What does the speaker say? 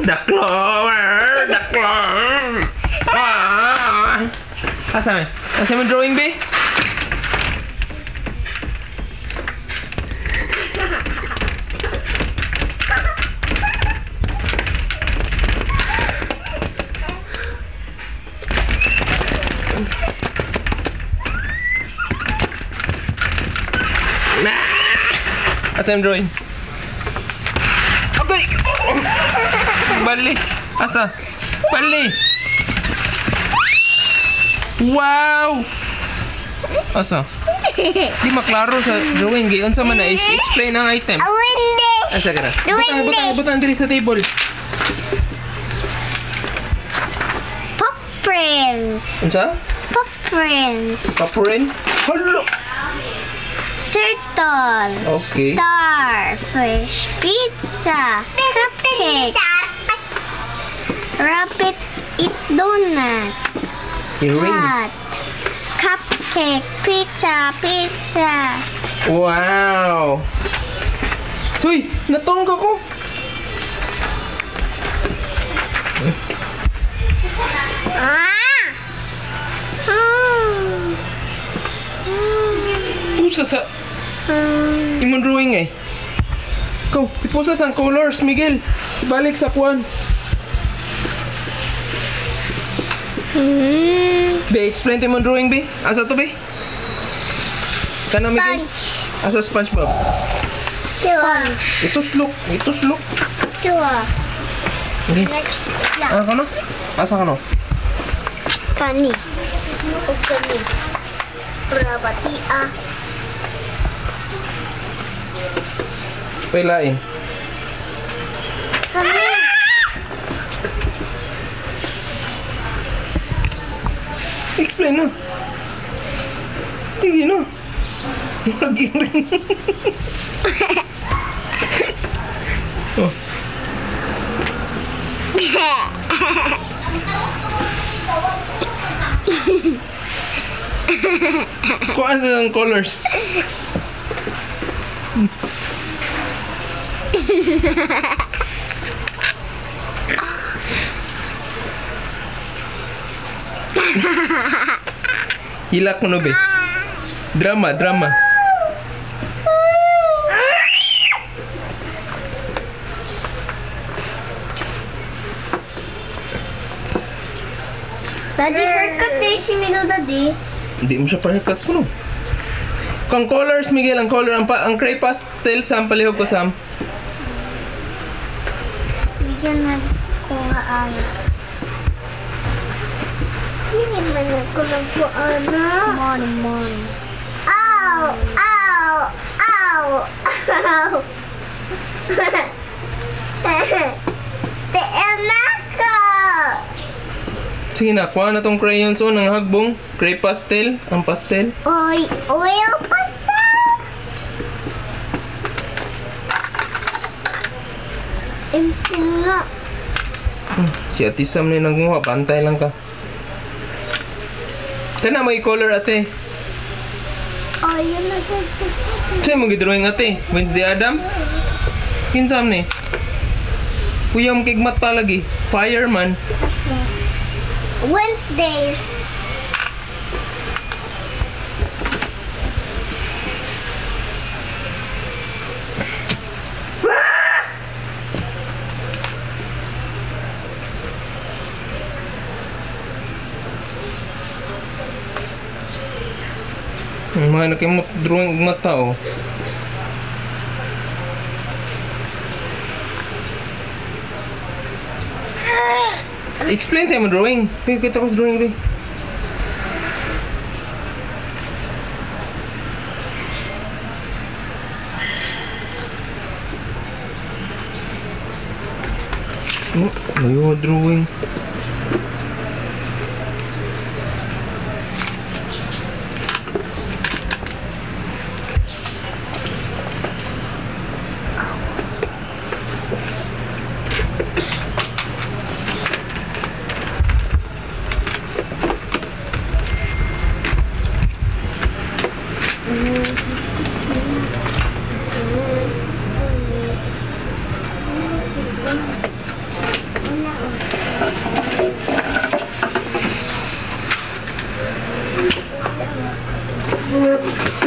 The clover! The clover! Ah! Asa man? Asa man drawing, be? Asa yung drawing? Okay! Bali! Asa? Bali! Wow! Asa? Di maklaro sa drawing. Giyon sa man na explain ang item. Asa ka na? Butang, butang, butang diri sa table. Pop Prince. Unsa? Pop Prince. Pop Prince? Hello! Turtle. Okay. Starfish. Pizza. Cupcake. Rabbit eat donut. Cat. Cupcake. Pizza. Pizza. Wow. Suy, natongga ko. Ah! Pusa sa imong drawing eh. Go, ipusa sa colors, Miguel. Ibalik sa kuan. Be, explain to imong drawing, be. Asa to, be? Kana, Miguel? Sponge. Asa SpongeBob? Sponge. Ituslok, ituslok. Dua. Okay. Ah, kano? Asa kano? Kani. O kani. Rabatia. Pailain. Kani. Explain na. Tingin na. Nag-iring. Oh. Kung ano ang colors? Hilak mo no, be. Drama, drama. Daddy, haircut day si Miguel, Daddy. Hindi mo siya pa-haircut ko, no? Kung colors, Miguel, ang color, ang cray pastel, Sam, palihog ko, Sam. Miguel, nagkuha, ana. Hindi man ako nagkuha, ana. Mon, mon. Ow! Ow! Ow! Ow! Tiyan ako! Sige na, kuha na tong crayons, oh, ng hagbong. Cray pastel, ang pastel. Oy, oil pastel! Empty nga. Si Ate Sam na yung nagnguha, pantay lang ka. Kana may color, ate. Oh, yun na Sa'yo mo gidrawing, ate? Wednesday Addams? Kinsam ni? Kuya, kigmat pa lagi. Fireman. Wednesdays. Mga nakimot drawing mata, oh. Explain sa imong drawing. Kita ko sa drawing, be. Oh, may drawing. Bye.